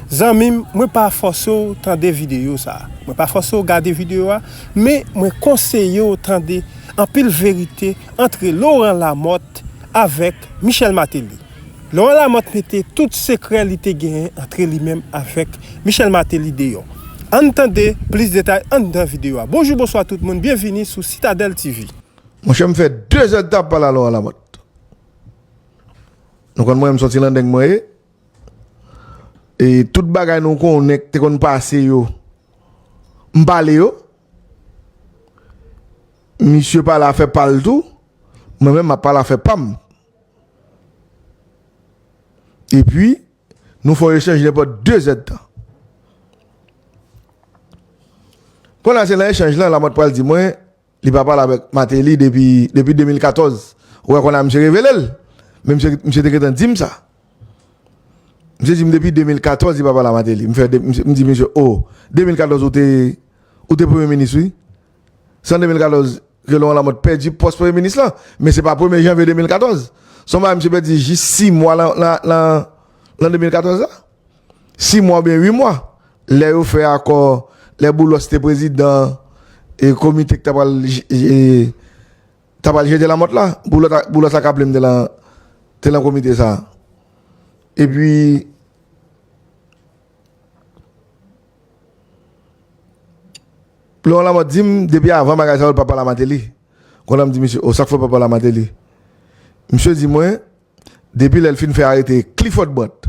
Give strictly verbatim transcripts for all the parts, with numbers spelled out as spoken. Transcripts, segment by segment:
Zanmi m, mwen pa fòse w tande videyo sa a. Mwen pa fòse w gade videyo a, men mwen konseye w tande anpil verite antre Laurent Lamothe avèk Michel Martelly. Laurent Lamothe mete tout sekrè li te genyen antre li menm avèk Michel Martelly deyò. Ann tande plis detay anndan videyo a. Bonjou, bonswa tout moun, byenvini sou Citadel T V. Monchè, m fè de zè d tan ap pale a Laurent Lamothe. Nou konn mwen, m sòti Landeng mwen ye. E tout bagay nou konnen k te konn pase yo, m pale yo. Misye pale afè pa l tou. Mwen menm, m ap pale afè pa m. Epi, nou fè yon echanj nenpòt de zè d tan. Kounye a, se nan echanj lan, Lamothe pral di mwen, li pa pale avèk Martelly depi, depi de mil katòz. Ou wè kounye a misye revele l. Men misye, misye te gentan di m sa. Misye di m depi de mil katòz li pa pale a Martelly. M fè de, m, m di misye, "O, de mil katòz ou te, ou te premye minis, wi." Se an de mil katòz ke Laurent Lamothe pèdi pòs premye minis lan. Men se pa premye janvye de mil katòz. Se yon bagay misye pèdi jis sis mwa lan, lan, lan, lan de mil katòz la. Sis mwa oubyen uit mwa. Lè yo fè akò, lè Boulos te prezidan e komite k ta pral j-, e, ta pral jete Lamothe la. Boulos ta, Boulos ak Ablé m te lan, te lan komite sa a. Epi, Laurent Lamothe di m, depi avan bagay sa yo, l pa pale a Martelly. Kounye a m di misye, "O, sa k fè w pa pale a Martelly?" Misye di mwen, depi lè l fin fè arete Clifford Brandt,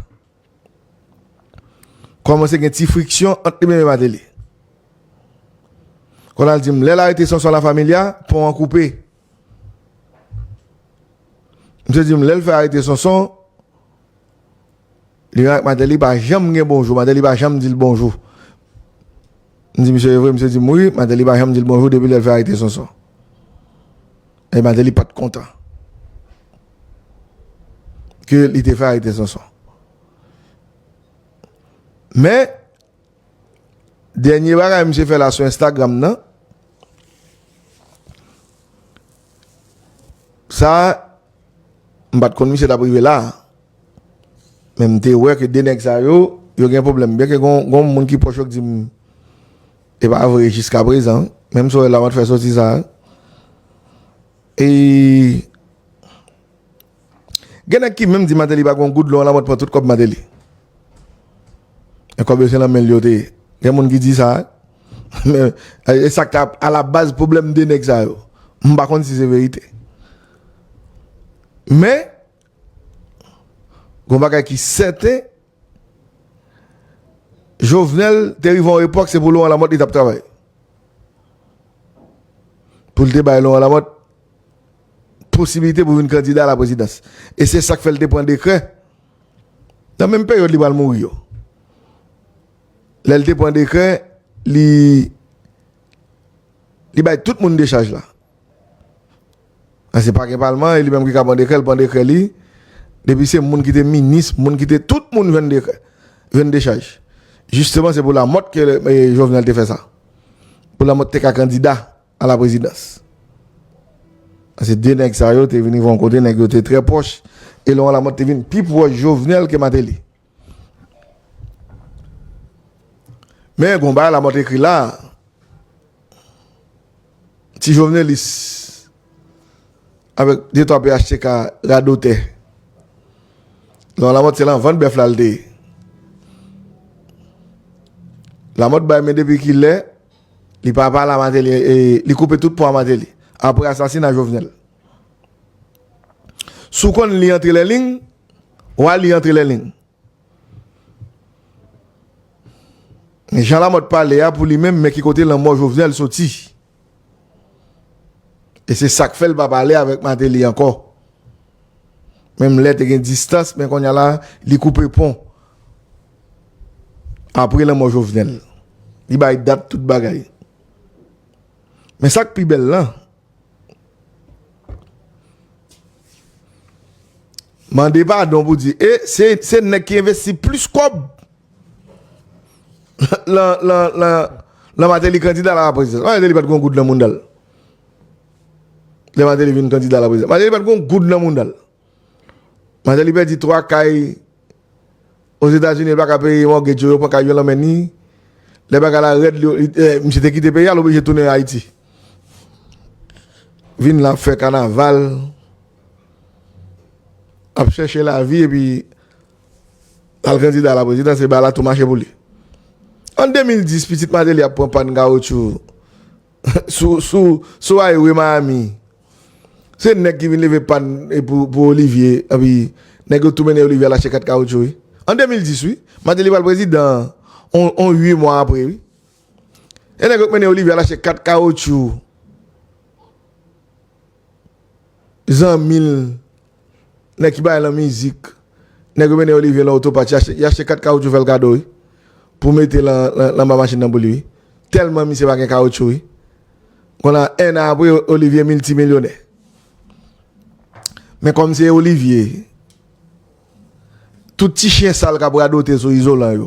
kòmanse gen ti friksyon ant li menm e Martelly. Kounye a l di m, lè l arete Sonson La Familia, pon an koupe. Misye di m, lè l fè arete Sonson, li menm ak Martelly pa janm gen bonjou. Martelly pa janm di l bonjou. M di misye, "E vre?" Misye di m, "Wi, Martelly pa janm di l bonjou depi lè l fè arete Sonson." E Martelly pa t kontan ke li te fè arete Sonson. Men, dènye bagay misye fè la sou Instagram nan, sa, m pa t konn misye t ap rive la. Men m te wè ke de nèg sa yo, yo gen pwoblèm. Byenke gon, gon moun ki pwòch yo k di m, e pa vre jiskaprezan. Men m sonje Lamothe fè soti sa. E gen nèg ki menm di Martelly pa gon goud, Laurent Lamothe pran tout kòb Martelly. E kòb yo se nan men l yo te ye. Gen moun ki di sa. Men, e sa k ta alabaz pwoblèm de nèg sa yo. M pa konn si se verite. Men, gon bagay ki sèten, Jovenel te rive yon epòk, se pou Laurent Lamothe li t ap travay. Pou l te bay Laurent Lamothe posibilite pou vin kandida a la prezidans. E se sa k fè l te pran dekrè. Nan menm peryòd li pral mouri yo. Lè l te pran dekrè, li, li bay tout moun dechaj la. Paske pa gen palman, e li menm ki ka pran dekrè, l pran dekrè li. Depi se moun ki te minis, moun ki te, tout moun jwenn dekrè, jwenn dechaj. Jisteman, se pou Lamothe ke, e, Jovenel te fè sa. Pou Lamothe te ka kandida a la prezidans. Paske de nèg sa yo te vin rive yon kote, nèg yo te trè pwòch, e Laurent Lamothe te vin pi pwòch Jovenel ke Martelly. Men, gon bagay Lamothe ekri la, ti jovenelis avèk de twa P H T K radotè. Laurent Lamothe se lan vant bèf la l te ye. Lamothe bay men depi kilè, li pa pale a Martelly, e, li koupe tout pon a Martelly. Apre asasina Jovenel. Si w konn li antre lè ling, w a li antre lè ling. Men jan Lamothe pale a pou li menm, men ki kote lanmò Jovenel soti. E se sa k fè l pa pale avèk Martelly ankò. Menm lè te gen distans, men kounye a la, li koupe pon. Apre lanmò Jovenel. Li bay dat tout bagay. Men sa k pi bèl lan, mande padon pou di, e se, se nèg ki envesti plis kòb lan, lan, lan, lan Martelly kandida la prezidans. Martelly pa t gon goud nan mounda l. Lè Martelly vin kandida la prezidans, Martelly pa t gon goud nan mounda l. Martelly pèdi twa kay Ozetazini, li pa ka peye mortgage yo, yo pran kay yo nan men li. Lè bagay la rèd, li, li, eh, misye te kite peyi a, l oblije tounen Ayiti. Vin la ap fè kanaval, ap chèche lavi, epi al kandida a la prezidans, e bagay la tou mache pou li. An de mil dis, pitit Martelly ap pran pàn kawotchou sou, sou, sou highway Miami. Se nèg ki vin leve pàn e pou, pou Olivier, epi nèg yo tou mennen Olivier al achte kat kawotchou, wi. An de mil dis, wi. Martelly pral prezidan, on, on uit mwa apre, wi. E nèg yo k mennen Olivier al achte kat kawotchou. Zanmi l, nèg ki bay nan mizik, nèg yo mennen Olivier nan otopat, y achte, y achte kat kawotchou fè l kado, wi. Pou mete lan, lan, lan ba machin nan pou li, wi. Tèlman misye pa gen kawotchou, wi. Kounye a, en an apre, Olivier miltimilyonè. Men kòm se Olivier, tout ti chen sal k ap radote sou izolan yo,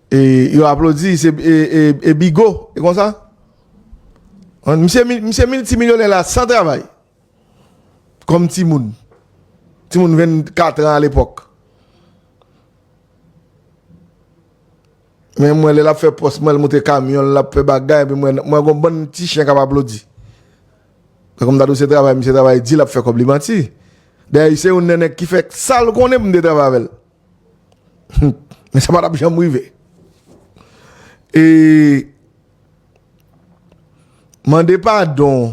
e, yo aplodi, se, e, e, e Bigo, e konsa? An, misye, mi- misye miltimilyonè la san travay. Kòm timoun. Timoun vennkat an alepòk. Men mwen, lè l ap fè pòs, mwen, l monte kamyon, l ap fè bagay, epi mwen, mwen gon bann ti chen k ap aplodi. Tankou m ta di w se travay, misye travay di l ap fè kòb, li manti. Dayè, se youn nan nèg ki fè sa l konnen pou m te travay avè l. Men sa pa t ap janm rive. E mande padon,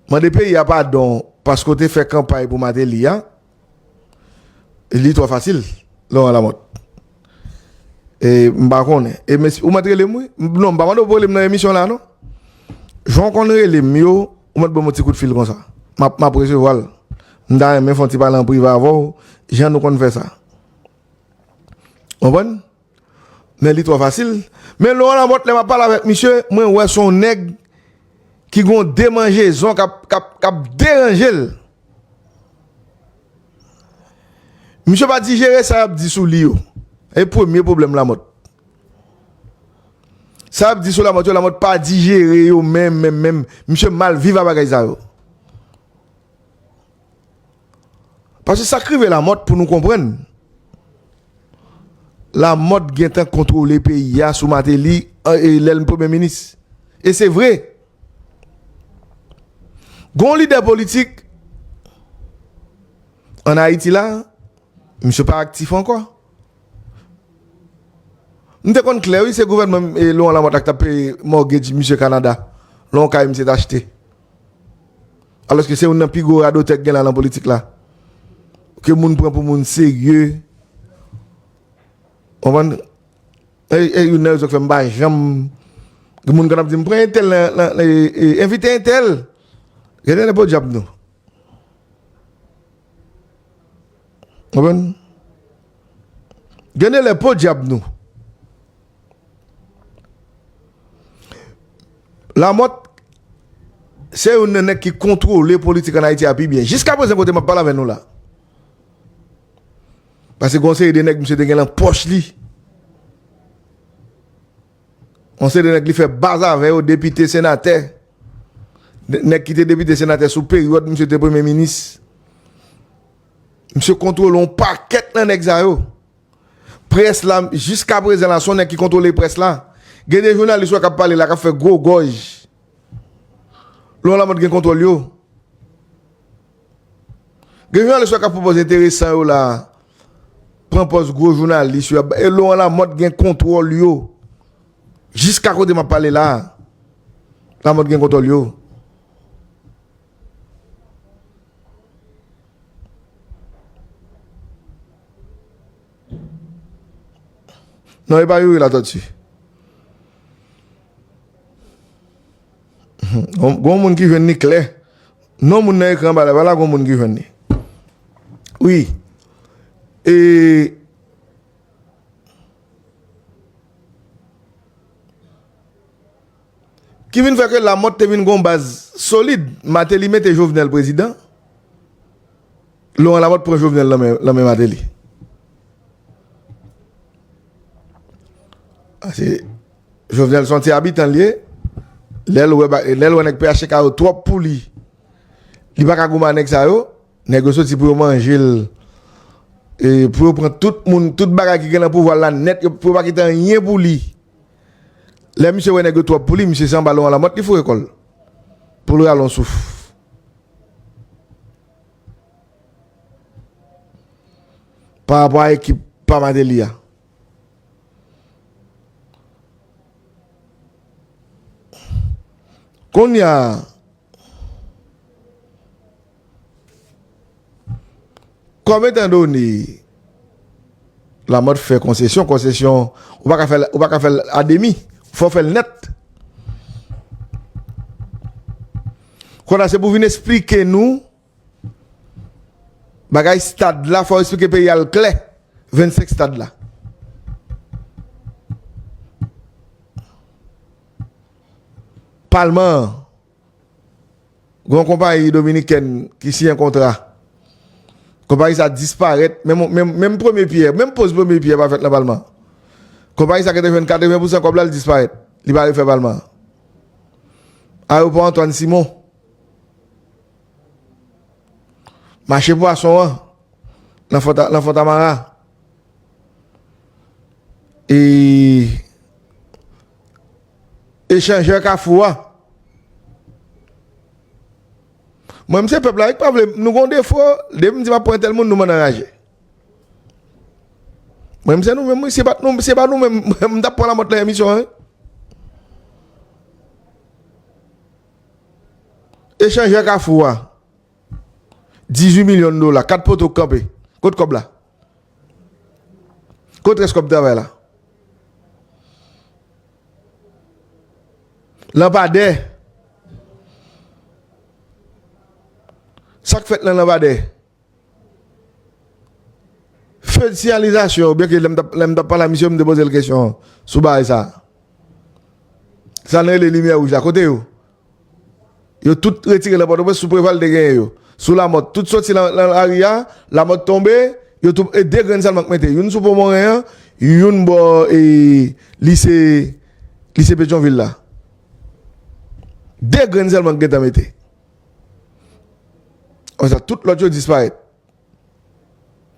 mande peyi a padon paske w te fè kanpay pou Martelly a. Li twò fasil, Laurent Lamothe. E m pa konnen. E mesi, ou mèt rele m, wi. M- Non, m pa mande w pou rele m nan emisyon la, non. Jan w konn rele m yo, ou mèt ban m yon ti kout fil konsa. M ap, m ap resevwa l. M ta renmen fè yon ti pale an prive avè w, jan nou konn fè sa. Konprann? Men li twò fasil. Men Laurent Lamothe, lè m ap pale avèk misye, mwen wè se yon nèg ki gon demanjezon k ap, k ap, k ap deranje l. Misye pa dijere sa y ap di sou li yo. E premye pwoblèm Lamothe. Sa y ap di sou Lamothe yo, Lamothe pa dijere yo menm, menm, menm. Misye mal viv a bagay sa yo. Paske sa k rive Lamothe, pou nou konprann, Lamothe gentan kontwole peyi a sou Martelly, e, lè l premye minis. E se vre. Gon lidè politik ann Ayiti la, misye pa aktif ankò. M te konn klè, wi, se gouvènman, e, Laurent Lamothe la k t ap peye mortgage misye Kanada, lè yon kay misye t achte. Alòske se youn nan pi gwo radotè k gen la nan politik la. Ke moun pran pou moun serye. Konprann? E, e youn nan rezon k fè m pa janm. Gen moun k ap di m, "Pran entèl nan, nan, nan, e, e, envite entèl." Gen lè podyab nou. Konprann? Gen lè podyab nou. Lamothe, se youn nan nèg ki kontwole politik ann Ayiti a pi byen. Jiska prezan kote m ap pale avè nou la. Paske gon seri de nèg misye te gen lan pòch li. Yon seri de nèg li fè baz avè yo, depite, senatè. De- Nèg ki te depite, senatè sou peryòd misye te premye minis. Misye kontwole yon pakèt nan nèg sa yo. Près la, jiska prezan la, se yon nèg ki kontwole près la. Gen de jounalis wè k ap pale la, k ap fè gwo gòj. Laurent Lamothe gen kontwòl yo. Gen jounalis wè k ap pran pòz enteresan yo la, pran pòz gwo jounalis yo, e Laurent Lamothe gen kontwòl yo. Jiska kote m ap pale la, Lamothe gen kontwòl yo. Non, e pa Youri Latortue. Gon, gon moun ki jwenn li klè. Non moun nan ekran anba la, pa la gon moun ki jwenn li. Wi. E ki vin fè ke Lamothe te vin gon baz solid. Martelly mete Jovenel prezidan. Laurent Lamothe pran Jovenel nan men, nan men Martelly. Pase Jovenel se yon ti abitan li ye. Lè l wè ba- lè l wè nèg P H T K yo twòp pou li, li pa ka goumen ak nèg sa yo. Nèg yo soti pou yo manje l. E pou yo pran tout moun, tout bagay ki gen nan pouvwa la nèt, yo, pou yo pa kite anyen pou li. Lè misye wè nèg yo twòp pou li, misye se anba lon an lamòt li foure kò l. Pou l rale yon souf. Pa rapò a ekip pa Martelly a. Kounye a, kòm etan done, Lamòt fè konsesyon, konsesyon, ou pa ka fè l, ou pa ka fè l a demi, fò w fè l nèt. Kounye a se pou vin esplike nou bagay stad la, fò w esplike peyi a l klè. Vennsenk stad la. Palman an, gen yon konpayi dominikèn ki siyen kontra. Konpayi sa disparèt, menm, menm, menm premye pyè, menm poz premye pyè pa fèt nan palman. Konpayi sa ki te jwenn katreven pousan kòb la, l disparèt. Li pa refè palman. Ayewopò Antoine Simon. Mache pwason an, nan Fonta-, nan Fontamara. E echanjè Kafou a. Mwen, m se pèp la, wi, k pa vle, nou gon defo, depi m di m ap pran tèl moun, nou mande anraje. Mwen, m se nou menm, wi, se pa nou, se pa nou menm, m t ap pran lamòt nan emisyon an, wi. Echanjè Kafou a, dizuit milyon dola, kat poto k kanpe. Kot kòb la? Kot rès kòb travay la? Lanpadè. Sa k fèt nan Lanpadè? Fe de siyalizasyon, byenke lè m t ap, lè m t ap pale a misye, m te poze l kesyon sou bagay sa. Sa n rele limyè wouj la, kote yo? Yo tout retire nan Pòtoprens, sou Preval te genyen yo. Sou Lamòt, tout soti nan, nan lari a, Lamòt tonbe, yo tou, e de grenn sèlman k mete. Youn sou Pon Moren an, youn bò, e, lise, lise Petyonvil la. De grenn sèlman k gentan mete. Konsa, tout lòt yo disparèt.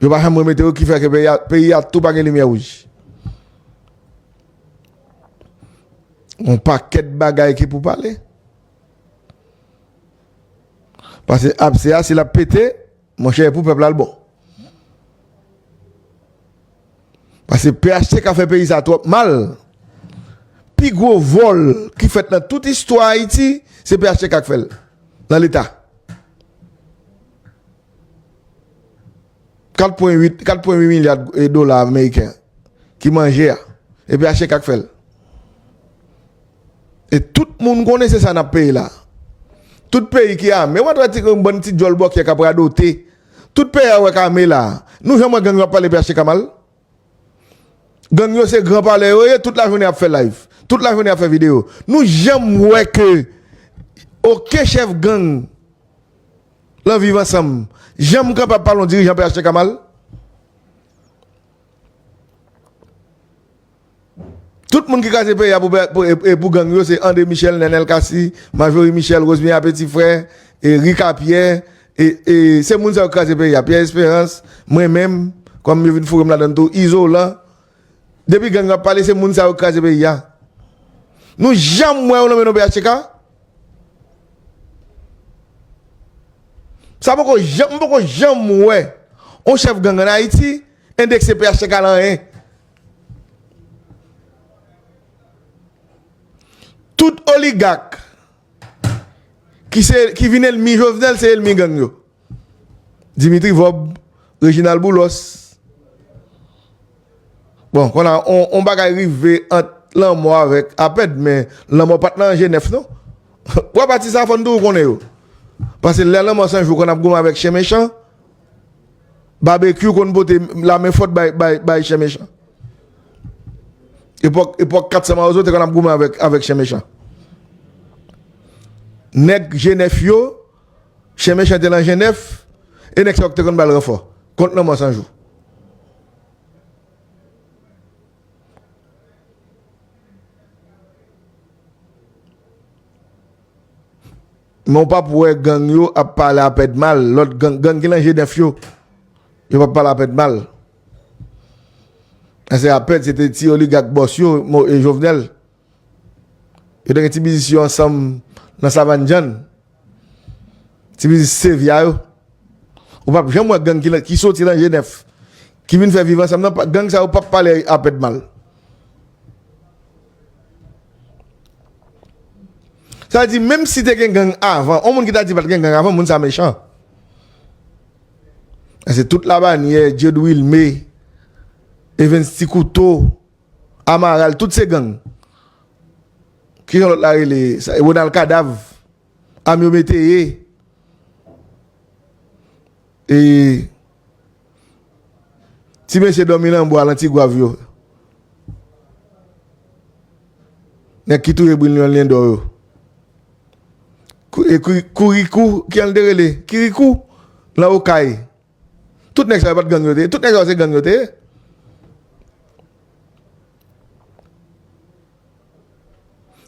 Yo pa janm remete yo, ki fè ke peyi a, peyi a tou pa gen limyè wouj. Yon pakèt bagay ki pou pale. Paske apse a, si l ap pete, monchè, e pou pèp la l bon. Paske P H T K fè peyi sa twòp mal. Pi gwo vòl ki fèt nan tout istwa Ayiti, se P H T K k fè l nan Leta. Kat pwen uit, kat pwen uit milya, e, dola ameriken ki manje a. E P H T K k fè l. E tout moun konnen se sa n ap peye la. Tout peyi ki ame, w ap wè ti, yon bann ti djòl bòkyè k ap radote. Tout peyi a wè k ame la. Nou janm wè gang yo ap pale P H T K mal? Gang yo se gran palè yo ye, tout lajounen y ap fè live. Tout lajounen y ap fè videyo. Nou janm wè ke okenn chèf gang lan Viv Ansanm janm kapab pale yon dirijan P H T K mal? Tout moun ki kraze peyi a pou, pou, e, e pou gang yo, se André Michel, Nenel Cassy, Marjorie Michel, Rosemary Petit Frère, e Rica Pierre, e, e se moun sa yo k kraze peyi a. Pierre Espérance, mwen menm, kòm yo vin foure m ladann tou, Izolan. Depi gang ap pale, se moun sa yo k kraze peyi a. Nou janm wè yo nonmen non P H T K? Sa poko janm, m poko janm wè yon chèf gang ann Ayiti endekse P H T K lan anyen. Tout oligak ki se, ki vin ènmi Jovenel, se ènmi gang yo. Dimitri Vorbe, Reginald Boulos. Bon, kounye a, on, on bagay rive ant Lanmò avèk Apèd, men Lanmò pa t nan G nèf, non. Wè pati sa, fò n toujou konnen yo. Paske lè Lanmò San Jou konn ap goumen avèk Chen Mechan, Babekyou konn pote lamen fòt bay, bay, bay Chen Mechan. Epòk, epòk kat san Mawozo te konn ap goumen avèk, avèk Chen Mechan. Nèg G nèf yo, Chen Mechan te nan G nèf, e nèg sa yo ki te konn ba l ranfò kont Lanmò San Jou. Men w p ap wè gang yo ap pale Apèd mal, lòt gang, gang ki nan G nèf yo, yo p ap pale Apèd mal. Ansyen Apèd, se te ti oligak bòs yo, Mo-, e Jovenel. Yo te gen ti biznis yo ansanm nan Savann John. Ti biznis Sevya yo. Ou p ap janm wè gang ki, ki soti nan G nèf, ki vin fè viv ansanm nan, pa, gang sa yo p ap pale Apèd mal. Sa vle di, menm si te gen gang avan, yon moun ki ta di pa t gen gang avan, moun sa mechan. Se tout Labanyè, Djod Wilmé, Evens Ti Kouto, Amaral, tout se gang. Kijan lòt la rele? Sa, Ronald Kadav, Amyo Meteye. E ti mesye dòmi nan bwa nan Tigwav yo. Nèg ki touye Brillion Lendor yo. Kou-, e kou-, Kourikou, ki an te rele? Kirikou, nan Okay. Tout nèg sa yo pa t gang yo te ye. Tout nèg sa yo se gang yo te ye.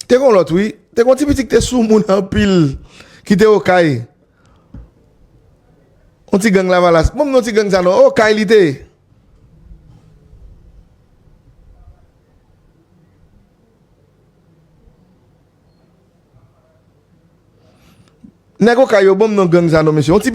Te gon lòt, wi. Te gon ti pitit ki te soumoun anpil, ki te Okay. On ti gang Lavalas. Bon, non, ti gang sa non. Okay li te ye. Nèg Okay yo, bon, non, gang sa non, mesye. On ti